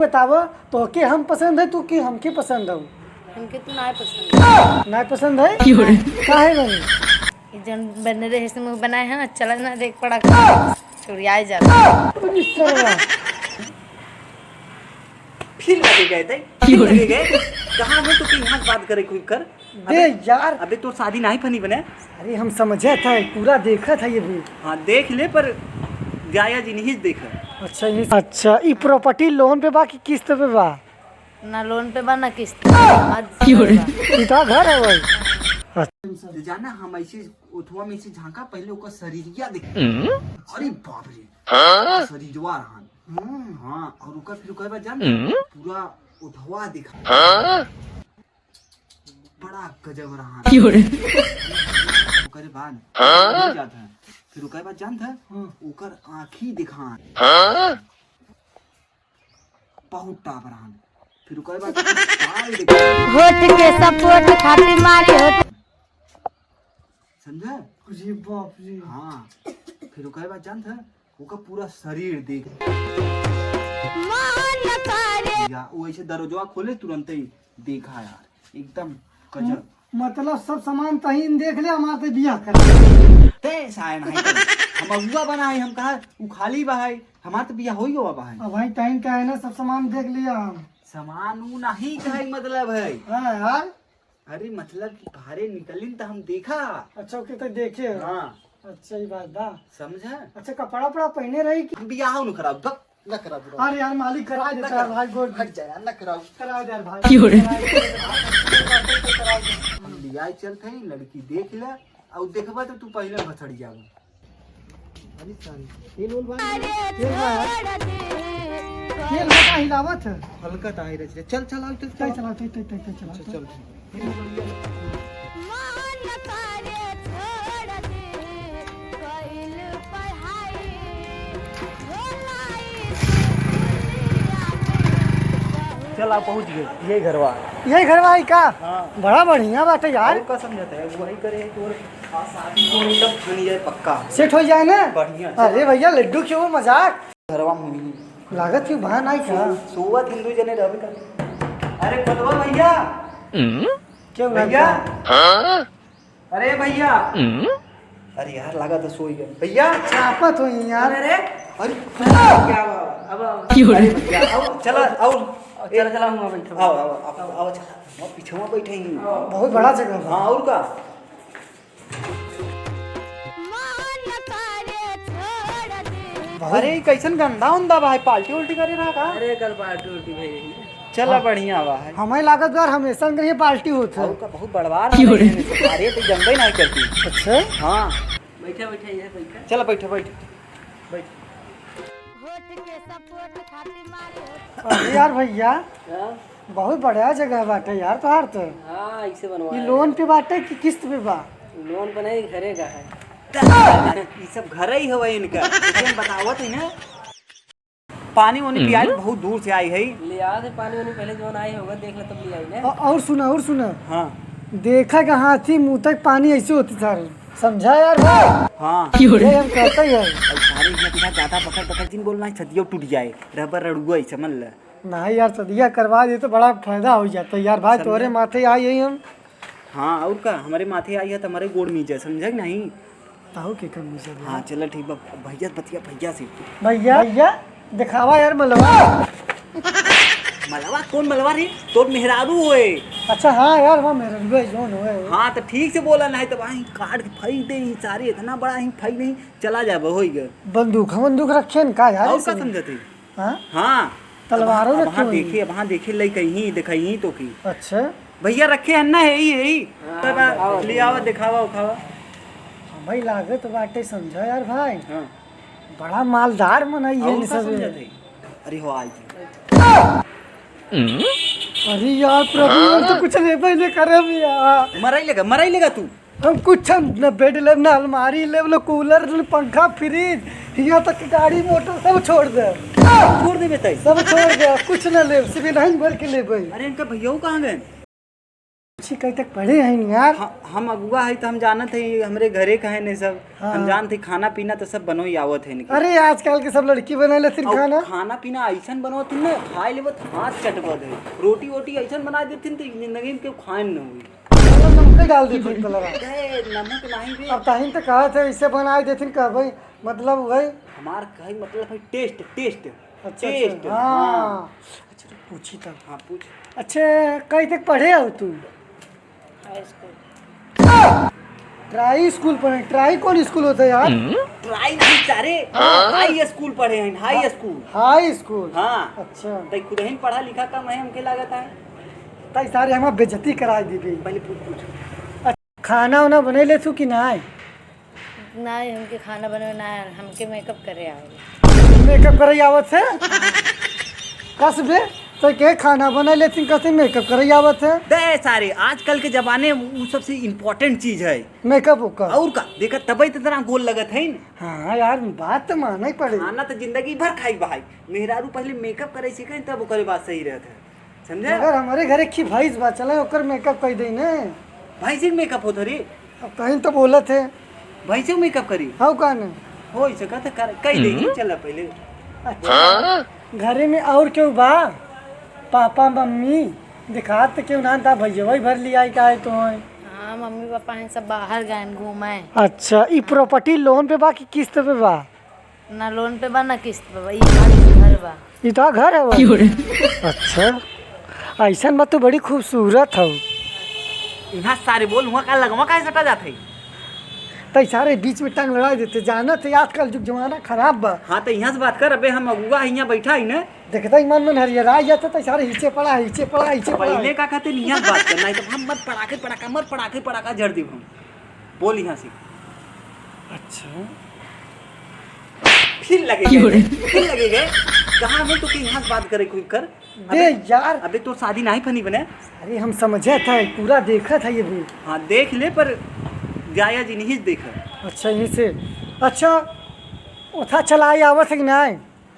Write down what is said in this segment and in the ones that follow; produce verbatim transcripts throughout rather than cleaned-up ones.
बतावा, तोहके हम पसंद है, तू कि हमके पसंद हऊ? हमके तू नाय पसंद। नाय पसंद है? क्यों रे? काहे नहीं? ई जौन बनरे है, से मुँह बनाए है ना, चला ना, देख पड़ा, चुड़ियाए जाला। अरे सरवा। फिर लगे गए थे, फिर लगे गए। कहाँ हो तो कि यहाँ बात करे कोई कर। अबे यार। अबे तोर शादी नाहीं फनी बने। अरे हम समझे थे, पूरा देखा था ये भी। हाँ, देख ले, पर जाया जी नहीं देखा। अच्छा, ये, अच्छा, ई property loan पे बा कि किस्त पे बा? ना loan पे बा, ना किस्त पे बा। ई तो घर है भाई। अच्छा। तो जाना, हम ऐसे उठवा में से झांका, पहले ओकर शरीरिया देख। अरे बाप रे। हाँ? शरीरवा रहन। हम्म, हाँ, और ओकर फिर ओकर बाद जान, हम्म? पूरा उठवा दिखा। हाँ? बड़ा गजब रहन। ओकरे बाद हाँ? जात है। फिर ओकर बाद जानत है, हाँ। ओकर आँखी दिखान। हाँ? बहुत टाप रहन। फिर ओकर बाद बाल दिखान। होठ के support खातिर मारी होठ। समझा? अरे बाप रे। हाँ। फिर ओकर बाद जानत है, ओकर पूरा शरीर देख। मन करे। या, वो ऐसे दरवाजा खोले, तुरंत ही देखा यार, एकदम गजब। मतलब सब सामान तहीन देख ले, हमार तो बियाह कर। ते साया नहीं करे। हम अगुआ बना है, हम कहा, उ खाली बा है, हमार तो बियाह होई गवा बा है। अब भाई टाइम का है ना, सब सामान देख लिया हम। सामान उ नहीं कहे मतलब है। हाँ यार। अरे मतलब कि बाहरे निकलिन त हम देखा। अच्छा, ओके, तो देखे हो। हाँ। अच्छा, ई बात बा। समझा? अच्छा, कपड़ा उपड़ा पहने रही कि? बियाह न कराओ, बक, न कराओ, बुरा। अरे यार, मालिक करा देता है भाई, गोड़ हट जा यार, न कराओ। करा दे यार भाई। क्यों रे? हम लियाई चलत हई, लड़की देख ले, और देखबा तो तू पहले भछड़ जाबो। अरे सारी, तेल ओल बा? अरे तेल बा यार। छोड़ दे। तेल बा का हिलावत है? हल्का ताही रच रे। चल, चल, आओ, चल, चल, चल। चला, चल, चल, चल, चला। चल, चल। मन करे छोड़ दे, कइल पढ़ाई, भोलाई से दुनिया में बहुत। चल, आ पहुँच गए, यही घरवा। यही घरवा है का? हाँ। बड़ा बढ़िया बाटे यार। और का समझता है, वही करे है कि और आ शादी को एकदम फनी जाए पक्का। सेट हो जाए ना? बढ़िया। अरे भैया, लड्डू क्यों, मजाक? घरवा में हुई। लागत क्यों बहन आई का? सो-, सोवत हिंदू जने रहबे करे। अरे खोलवा भैया। हम्म? क्यों भैया? लागत? हाँ? अरे भैया। हम्म? अरे यार, लागत है सोई गए। भैया। चापत हुई यार। अरे, अरे। अरे। क्या हुआ? अब, अब। क्यों रे? अरे भैया, आओ, चला, आओ। चला, चला, हुआ बैठो। आओ, आओ, आओ, आओ, चला। वहाँ पीछे वहाँ बैठे ही। बहुत बड़ा जगह बा। हाँ, और का? मन करे छोड़ दे। बहुत। अरे, ई कैसन गंदा उंदा बा है, पार्टी उल्टी करे रहा का? अरे, कल पार्टी उल्टी भई रही। चला, हाँ। बढ़िया बा है। हमें लागत बा, हमेशा इनके ये पार्टी होत है। और का बहुत बड़वार क्यों रे? है, अरे, तो जनबे नहीं करती। अच्छा? हाँ। बैठा, बैठा, ये बैठा। चला, बैठा, बैठा। बैठ। होठ के support खातिर मारे होठ। अरे यार भैया, हाँ? बहुत बढ़िया जगह बाटे यार तोहार तो। हाँ, ऐसे बनवा ई है। लोन पे बाटे कि किस्त पे बा? लोन पे नहीं, घरे का है। ई सब घरे ही हवा इनका। लेकिन बतावत है ना, पानी वानी पियाई, हम्म। बहुत दूर से आई है। ले आ दे पानी वानी, पहले जौन आई होगा, देख ले तब ले आई ना। अ-, और सुना, और सुना। हाँ। देखा कि हाथी मुँह तक पानी ऐसे होती सारे। समझा यार भाई? हाँ। ये हम कहते ही है। अब सारे इतना, इतना ज्यादा बकर बकर जिन बोलना है, छतियो टूट जाए, रबर रड़ुआ ही समझ ले। नहीं यार, सदिया करवा दे तो बड़ा फायदा हो जाता है यार भाई, समझे? तोरे माथे आई है हम। हाँ, और का, हमारे माथे आई है तो हमारे गोड़ मीजे, समझे कि नहीं? ताऊ के कर मीजे भैया? हाँ, चलो ठीक बा, भैया बतिया भैया से। भैया, भैया, दिखावा यार मलवा। मलवा? कौन मलवा रे? तोर मेहरारू होए। अच्छा, हाँ यार, वहाँ मेहरारू है, जौन होए। हाँ, तो ठीक से बोला, नहीं तो वहीं काट के फेंक दे, ही सारे इतना बड़ा ही फेंक नहीं, चला जाबे, होई गए। बंदूक, बंदूक रखे हैं का यार, और का इसमें? समझते? हाँ? हाँ। तलवारों अब रखे वहाँ हुए देखे, हैं। वहाँ देखे, ले कहीं, दिखाई तो की। अच्छा। भैया रखे हैं ना, यही, यही। हाँ, ले आओ, दिखावा, उखावा। हमें लागत बाटे, समझा यार भाई। हाँ। बड़ा मालदार मनई है और का सब। समझत है? अरे हो, आई थी। अरे यार प्रभु, हम तो कुछ लेबे नहीं करब यार। मराई लेगा, मराई लेगा तू। हम कुछ हम न बेड लेब, न अलमारी लेब, न कूलर, न पंखा, फ्रिज, यहाँ तक कि गाड़ी मोटर सब छोड़ दे। छोड़ देबे तई? सब छोड़ दे, कुछ न लेब, सिर्फ नहीं भर के लेबे। अरे इनका भैया कहाँ गए? छी, कहीं तक पढ़े हैं यार? ह-, हम अगुआ है तो हम जानत है, हमरे घरे का है नहीं सब। हाँ। हम जानत है खाना पीना तो सब बनोई आवत है इनके। अरे, आजकल के सब लड़की बना लेथिन और खाना। खाना पीना ऐसन बनवत है ना, खाए लेवत हाथ चटबत है। रोटी वोटी ऐसन बना देथिन तो जिंदगी में केहू खाए न हुई। मतलब नमक डाल देथिन कलरा। अरे, नमक नहीं बे। अब तहिन तो कहत है, ऐसे बना देथिन, कहबे, मतलब वही। हमार कहे मतलब है taste, taste। अच्छा, taste, अच्छा, हाँ। हाँ। अच्छा, तो पूछी तब। हाँ, पूछ। अच्छा, कहीं तक पढ़े हो तू? हाई स्कूल। ट्राई स्कूल पढ़े? ट्राई कौन स्कूल होता है यार? ट्राई नहीं सारे, हाई स्कूल पढ़े हैं, हाई स्कूल। हाई स्कूल? हाँ। अच्छा। तई खुद ही पढ़ा लिखा कम है, हमके लागत है। तई सारे हमार बेइज्जती करा दीबे। पहले पूछ, पूछ। अच्छा, खाना वाना बने ले तू कि नाय? नाय, हमके खाना बनावे ना आवे, हमके मेकअप करे आवे। मेकअप करे आवत है? कस बे, तो के खाना बना लेथिन, कसे मेकअप करे आवत है? दे सारे, आजकल के जमाने में उ सबसे important चीज है। मेकअप ओकर। और का, देखा तबे तो इतना गोल लगत है न। हाँ यार, बात तो माने पड़े। खाना तो जिंदगी भर खाई भाई, मेहरारू पहले मेकअप करे सीखे तब ओकरे बात सही रहत है। समझे? मगर हमरे घरे की भैंस बा, चले ओकर मेकअप कई दे ने। भैंसी के मेकअप होत रे? अब कहीं तो बोलत है। भैंसी के मेकअप करी? हौ का ने? हो सकत है कर, कई दे, हम्म। चल पहले। अच्छा। हाँ? घरे में और केहू बा? पापा, मम्मी? दिखात तो केहू ना था, भैया वही भर लिया है, का है तो है? हाँ, मम्मी पापा हैं सब बाहर गए हैं घूमे। अच्छा, ई प्रॉपर्टी लोन पे बा कि किस्त पे बा? ना लोन पे बा, ना किस्त पे बा, ई हमार घर बा। ई तो घर है बा। क्यों रे? अच्छा, ऐसन बा, तू बड़ी खूबसूरत हौ। यहाँ सारे बोल, हुआ का लगवा काहे सटा जात है? तई सारे बीच में टांग लड़ा देते, जानत है आजकल जुग जमाना खराब बा। हाँ, तो यहाँ से बात कर, अबे हम अगुआ है, यहाँ बैठा है ना। देखता ही मन मन हरियर आ जाता, तई सारे हिचे पड़ा, हिचे पड़ा, हिचे पड़ा। पहले का कहते नहीं यहाँ बात कर, नहीं तो हम मत पड़ाके पड़ाका, मत पड़ाके पड़ाका जड़ देब हम। बोल यहाँ से। अच्छा। फिर लगे क्यों गए, रे? फिर लगे गए। कहाँ हो तो कि यहाँ से बात करे कोई कर। बे अबे, यार। अबे तोर शादी नाही फनी बने। अरे हम समझे था, पूरा देखा था ये भी। हाँ देख ले पर जाया जी नहीं देखा। अच्छा यहीं से। अच्छा उठा चला आवत है कि नहीं?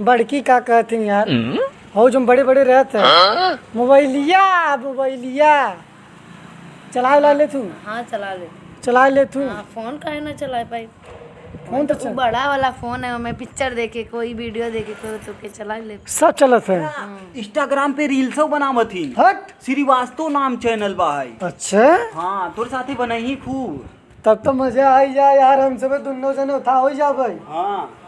बड़की का कहत हैं यार? हम्म? हो जो बड़े बड़े रहत है। हाँ? मोबाइलिया, मोबाइलिया। चला ला ले तू? हाँ, चला ले। चला ले तू? हाँ, फोन काहे ना चला पाई? फोन तो उ चल- बड़ा वाला फोन है, ओमे पिक्चर देखे, कोई वीडियो देखे, कोई तो के चला ले। सब चलत है। हाँ। Instagram पे रील्सो बनावत ही। हट। श्रीवास्तव नाम चैनल बा है। अच्छा? हाँ, तोर साथे बनही खूब। तब तो मजा आई जा यार, हम सब दुनो जने उठा हो जाबे। हाँ।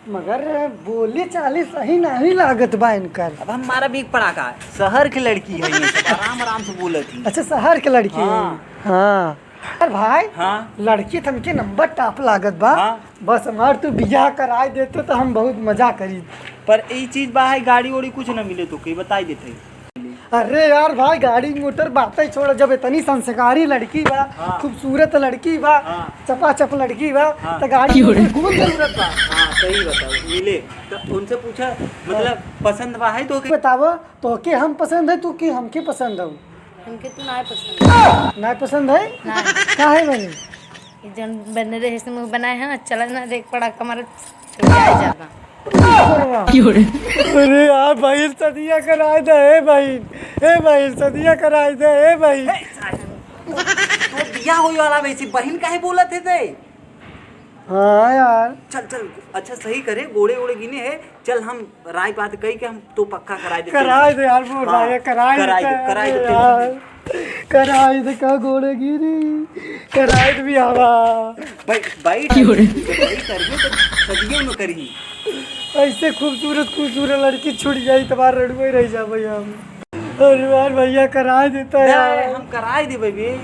मगर बोली चाली सही नहीं लागत बा इनकर। अब हमारा भी एक पड़ाका, शहर के लड़की है ये सब, आराम आराम से बोलत ही। अच्छा, शहर के लड़की है। हाँ। हाँ। अरे भाई, हाँ। लड़की तो हमके नंबर टॉप लागत बा। हाँ। बस हमार तू बियाह कराए देते तो हम बहुत मजा करी। पर ई चीज बा है, गाड़ी ओड़ी कुछ न मिले तो के बताई देते। अरे यार भाई, गाड़ी मोटर बातें छोड़, जब इतनी संस्कारी लड़की बा, हाँ। खूबसूरत लड़की बा, हाँ। चपाचप लड़की बा, हाँ। तो गाड़ी मोटर कौन जरूरत बा? हाँ, सही बताओ, मिले तो उनसे पूछा, मतलब, हाँ। पसंद बा है तो के? बतावा, तो के हम पसंद है, तू के हमके पसंद हो? हमके तू ना पसंद। ना पसंद है? ना। काहे बनी? ई जौन बने रहे से मुंह बनाए है ना, चला ना देख पड़ा कमर चुराए जाता। क्यों रे? अरे यार भाई, सदिया कराए दे, ए भाई, ए भाई, सदिया कराए दे, ए भाई। ए, सारी। तो बियाह होई वाला वैसे बहिन काहे बोलत है ते? हाँ यार। चल, चल, अच्छा सही करे, गोड़े ओड़े गिने है, चल हम राय बात कही के हम तो पक्का कराए देते हैं। कराए दे यार, बोल हाँ, रहा है, कराए कराए देते दे, हैं कराए देते हैं। यार। कराए दे का गोड़े गिरी, कराए दे भी आवा। बैठ, बैठ, क्यों रे? बैठ करबे तो सदियों में करही। ऐसे खूबसूरत, खूबसूरत लड़की छूट जाई, तुम्हार रड़ुए रह जाबे हम। अरे यार भैया, कराए देता दे, यार। हम कराए देबे बे,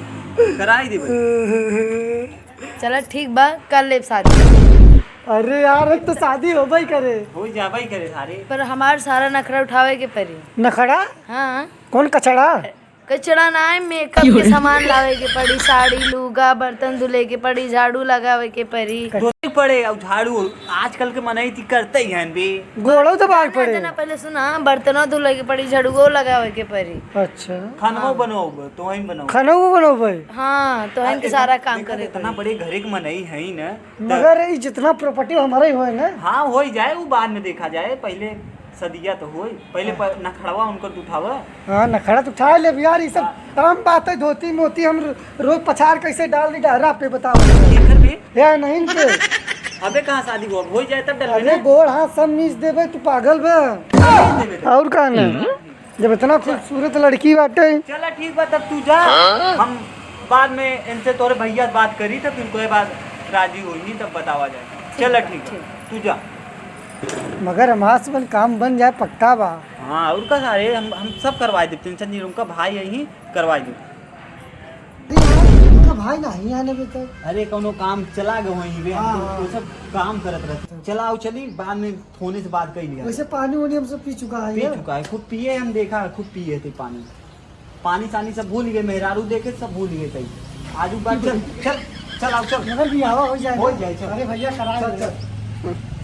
कराए देबे। चला ठीक बा, कर लेब शादी। अरे यार, अब तो शादी होबे करे। हो जाबे करे सारे। पर हमार सारा नखरा उठावे के पड़ी। नखरा? हाँ। कौन कचड़ा? कचड़ा ना है, मेकअप के सामान लावे के पड़ी, साड़ी, लूगा, बर्तन धुले के पड़ी, झाड़ू लगावे के पड़ी। धोए पड़े और झाड़ू, आजकल के मनई ती करते ही हैं बे। गोड़ो दबाए पड़े। ना, पहले सुना, बर्तनों धुले के पड़ी, झाड़ुओ लगावे के पड़ी। अच्छा। खानवो हाँ। बनवाओ, तो वहीं बनवाओ। खानवो बनवाओ भाई। हाँ, तो वहीं के सारा काम करे इतना पड़ी। बड़े घरे के मनई है ही ना। मगर ई जितना प्रॉपर्टी हमारा ही होए ना। हाँ, हो ही जाए, वो बाद में देखा जाए, पहले सदिया तो होई, पहिले हाँ। पर नखड़वा उनकर उठावा। हाँ, नखड़ा तो उठा ले यार, ये सब हाँ। आम बात है, धोती मोती हम रोज पछाड़ कैसे डाल दी डहरा पे, बताओ। केकर पे? या नहीं पे। अबे कहाँ शादी हो, अब हो जाए तब डलबे अरे ना। गोड़ हाथ सब मीस देबे, तू पागल बे। मीस देबे तो। और का नहीं? जब इतना खूबसूरत लड़की बाटे। चला ठीक बा, तब तू जा, हम बाद में इनसे तोरे भैया से बात करी, तब इनको ये बात राजी होई नहीं, तब बतावा जाए। चला ठीक बा, ठीक। तू जा। मगर हमार से बन काम बन जाए, पक्का बा। हाँ, और का सारे हम, हम सब करवाए देब, टेंशन नहीं, उनका भाई यहीं करवाए देब। अरे यार, उनका भाई नहीं आने बे तक। अरे, कौनो काम चला गए वहीं बे, हम हाँ, तो हाँ। वो सब काम करत रहते। चला, आओ, चली, बाद में फोने से बात कर लिया। वैसे पानी वानी हम सब पी चुका है पी यार। चुका है, खूब पिए, हम देखा, खूब पिए थे पानी। पानी सानी सब भूल गए, मेहरारू देखे सब भूल गए कहीं। आजू बात चल, चल, चल, आओ, चल। मगर भी आवा हो जाए हो ना। जाए, चल। अरे भैया, कराए चल, दे। चल।